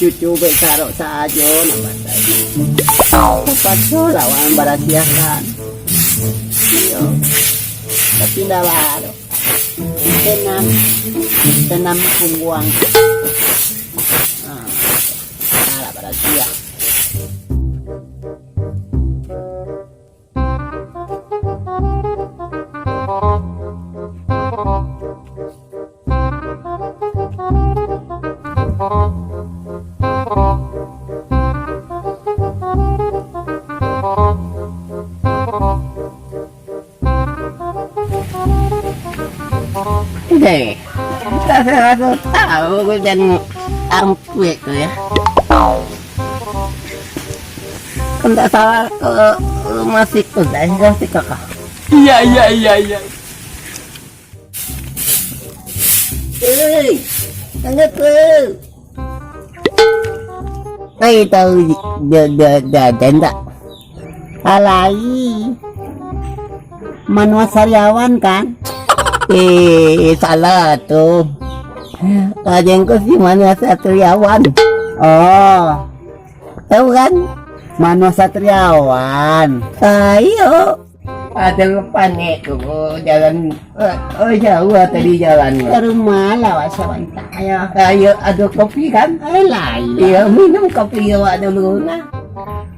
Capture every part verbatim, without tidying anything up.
Cucu besarok sajo nan batai. Tapaso lah urang barasiahkan. Iyo. Tapi ndak baa doh. Tanam, tanam pungguang. Ah, alah barasiah. Deh, tak salah tu tahu aku dan ampuik tu ya. Kalau tak salah ke rumah situ, dah rumah situ kah? Iya, iya, iya, iya. Hei, tangga tu. Hei, tahu dia, dia, dia, dia tak? Alai. Manusia Sariawan kan? Eh, salah tu. Aden ko si Manusia Satriawan. Oh. Tahu kan? Manusia Satriawan. Ah, iyo. Ada panek tu, jalan, eh, oh, jauh lah tadi jalan. Ke rumah lah, wak sabanta, yo. Ayo, ada kopi kan? Eh, lain lah. Iyo, minum kopi awak dulu lah.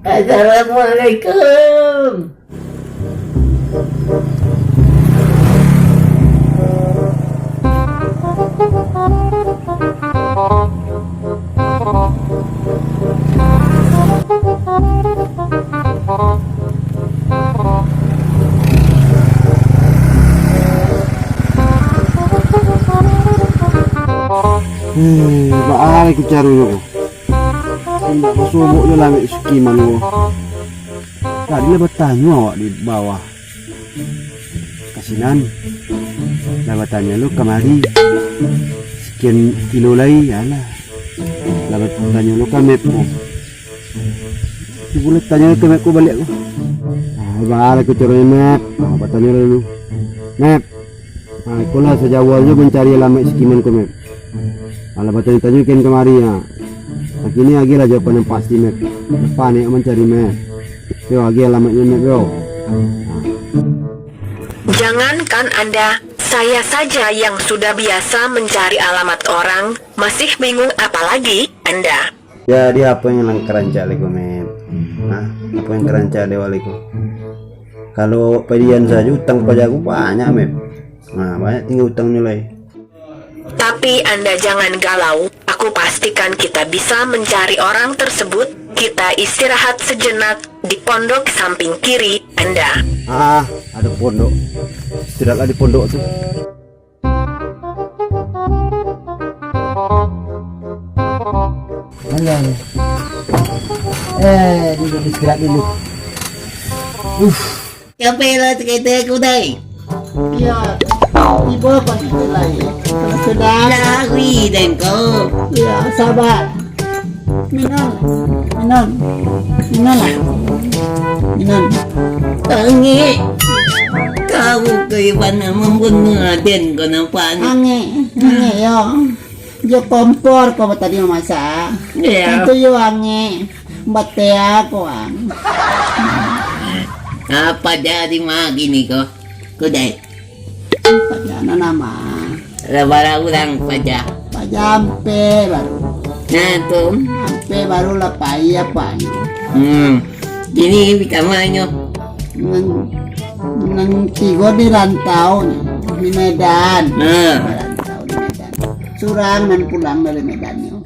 Assalamualaikum. Hmm, baa lai ku caronyo ko? Indak basobok jo lamek si Kiman ko. Tadi lah batanyo awak di bawah. Ka sinan. Lah batanyo lo kamari. Sakian kilo lai, alah. Lah batanyo lo ka map ko. Cubo lah tanyo lo ka map ko baliak ko. Ah, baa lai ko caronyo map. Ah, batanyo lo dulu. Map. Ah, iko lah sajauah jo mancari alamaik si Kiman ko map. Alah batanyo-tanyo kian kamari, ha. Kini agiahlah jawaban nan pasti, Mep. Panek mancari, Mep. Yo, agiah alamaiknyo, Mep, yo. Jangankan Anda, saya saja yang sudah biasa mencari alamat orang, masih bingung apalagi Anda. Jadi, apo yang nan ka rancak lai ko, Mep? Hah? Apo yang ka rancak dek awak lai ko? Kalau awak padian sajo, utang paja ko banyak, Mep. Nah, banyak tingga utangnyo lai. Tapi Anda jangan galau, aku pastikan kita bisa mencari orang tersebut. Kita istirahat sejenak di pondok samping kiri Anda. Ah, ado pondok. Istirahatlah di pondok tu. Alah, alah. Eh, duduk istirahat dulu. Uff. Sampai lah sakit aku, Dai. Iyo, tibo pagi tu lai. Kalau sudah. Lari, Dai, kau. Iyo, sabar. Minum, minum, minum lah. Minum. Angek. Kau ke Iban mambunuah aden ko nampak ni. Angek, angek yo. Jo kompor ko tadi mamasak. Iyo. Tantu yo angek. Batea ko ang. Apa jadi magi ni ko? Kudai. Paja nan ama. Lah bara urang paja? Paja ampek baru. Nah, tu. Ampek baru lah pai apanyo. Hmm. Kini di kamanyo? Nan, nan tigo di rantau ni. Di Medan. Nah. Di rantau di Medan. Surang nan pulang dari Medan nyo.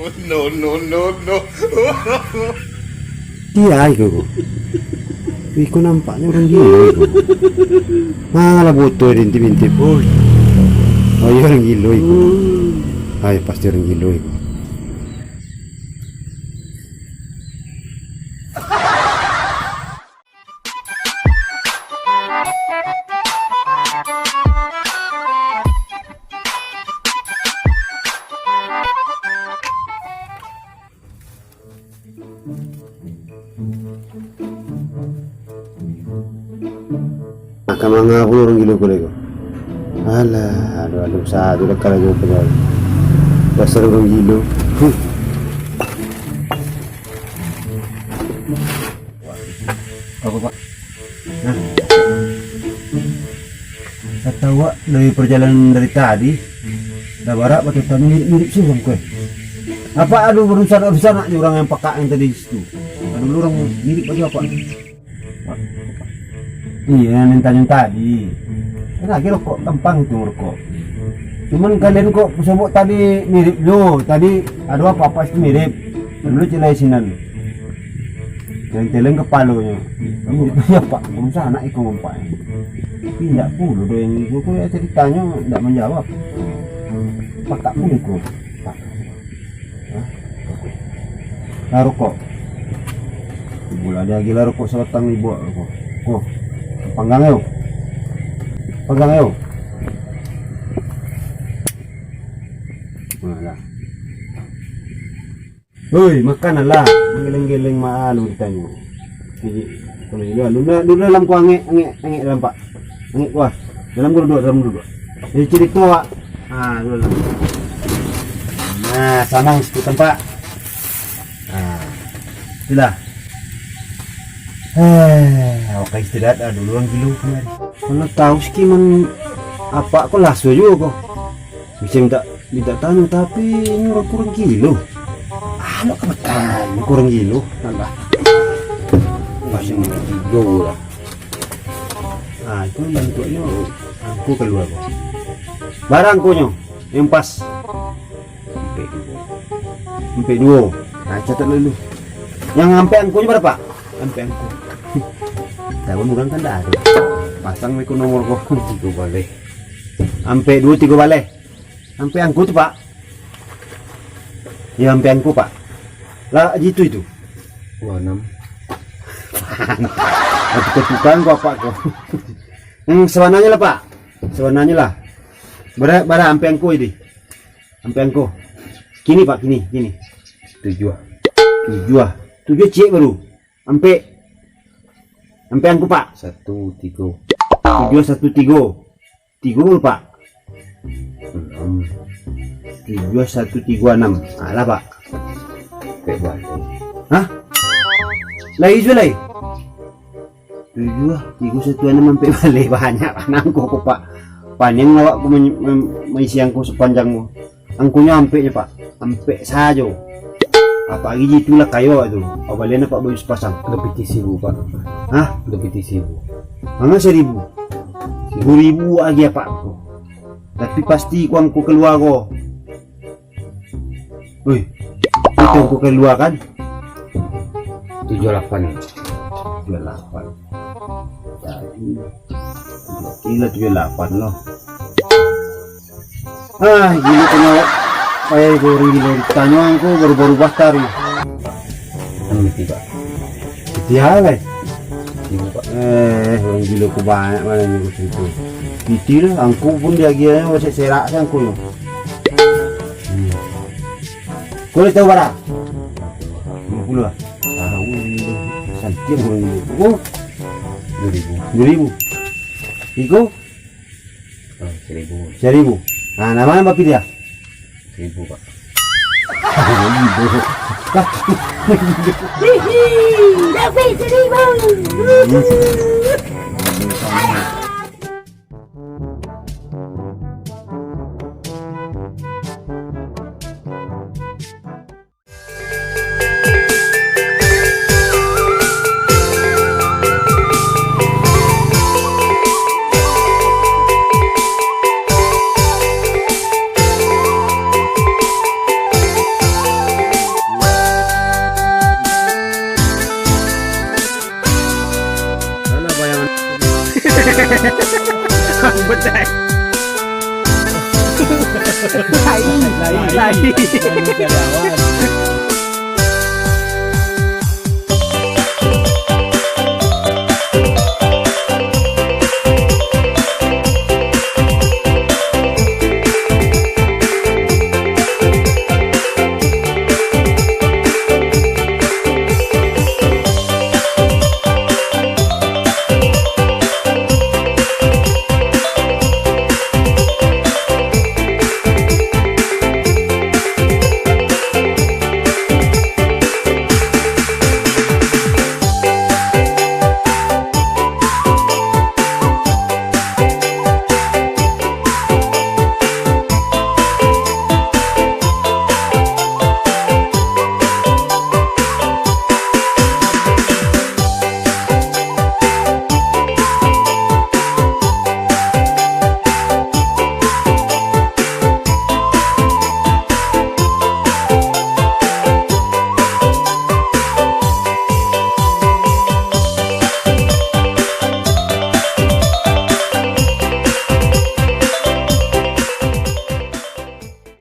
No, no, no, no. Iya, iko, ko. Iko nampaknyo urang gilo, iko. Alah, botol diintip-intip, oi. Oh, iya, urang gilo, iko. Ai, pasti urang gilo, iko. Akan manga pulo urang gilo ko lai ko. Alah, aduh, aduh, sadu lah karajo ko lai. Dasar urang gilo. Huh. Apo, Pak? Nah. Kata awak dari perjalanan dari tadi, lah barak batua tadi mirip-mirip surang ko, eh. Apak ado barunsanak-runsanak jo urang nan pakak nan tadi di situ. Ado urang mirip batua apak. Iyo, nan tanyo tadi. Kan lagi rokok, gampang tu rokok. Cuman kalian kok sabab tadi mirip jo, tadi ado apak-apak situ mirip. Dulu cilai sinan. Celeng-celeng kapalonyo. Iyo, Pak, barunsanak iko mampak. Tapi indak pulo doh nan iko, ko caritanyo indak manjawab. Pakak pulo iko. Pak. Hah? Nah, rokok. Bulan dia gila rokok sabatang dibawa rokok. Ko. Panggang yo. Panggang yo. Nah, dah. Hoi, makan lah. Geleng-geleng malu ditanyo. Jadi, kalau gitu, dulu, dulu dalam ko angek, angek, angek dalam, Pak. Angek kuah. Dalam ko duduak, dalam duduak. Jadi cerita, Pak. Ah, dulu dalam. Nah, sanang situ kan, Pak. Nah, itulah. Eh, awak istirahat lah dulu, urang gilo kamari. Kalau tahu sih, man, apak ko laso juo ko. Bisa minta, minta tanyo, tapi ini urang ko urang gilo. Anu ka batanyo ka urang gilo. Alah. Pas yang gilo lah. Ah, itu bantuaknyo angko kalua ko. Bara angkonyo yang pas. Ampek duo. Ampek duo. Nah, catat dulu. Yang ampek angkonyo bara, Pak? Ampek angko. Tahu urang kan ndak ado. Pasang ko nomor ko. Tigo baleh. Ampek duo tigo baleh. Ampek angko tu, Pak. Yo, ampek angko, Pak. Lah, jitu itu. Dua enam. Tukang-tukang ko apak ko. Hmm, sabananyo lah, Pak. Sabananyo lah. Bara, bara ampek angko ini. Ampek angko. Kini, Pak, kini, kini. Tujuah. Tujuah. Tujuah ciek baru. Ampek. Ampek angko, Pak. Satu, tigo. Tujuah satu tigo. Tigo baru, Pak. Enam. Tujuah satu tigo enam. Alah, Pak. Ampek baleh. Hah? Lai juo lai? Tujuah, tigo satu enam ampek baleh. Banyak, Pak. Nangko ko, Pak. Paniang awak ko men-, men-, maisi angko sapanjang ko. Angkonyo ampeknyo, Pak. Ampek sajo. Apak gigi tu lah kayo tu. Pabalian apak baju sapasang. Lebih ti saribu, Pak. Hah? Lebih ti saribu. Manga saribu? Saribu. Dua ribu agiah apak ko. Tapi pasti ko angko kalua ko. Woi, itu angko kalua kan? Tujuah lapan. Tujuah lapan. Jadi, gila tujuah lapan lo. Ah, gilo punyo awak. Payah ko urang gilo. Ditanyo angko baru-baru batar ni. Kan mati, Pak. Mati apo, Pak? Ibu, Pak. Eh, urang gilo ko banyak mah ni ko situ. Piti lah, angko pun diagiahnyo, masih serak se angkonyo. Hmm. Ko lai tahu bara? Duo puluah lah. Tahu gilo. Santiang urang gilo. Oh. Duo ribu. Duo ribu. Iko? Oh, saribu. Saribu. Nah, namo nan bapiliah? Saribu, Pak. Hihi, dapat saribu. Lain. Lain. Lain.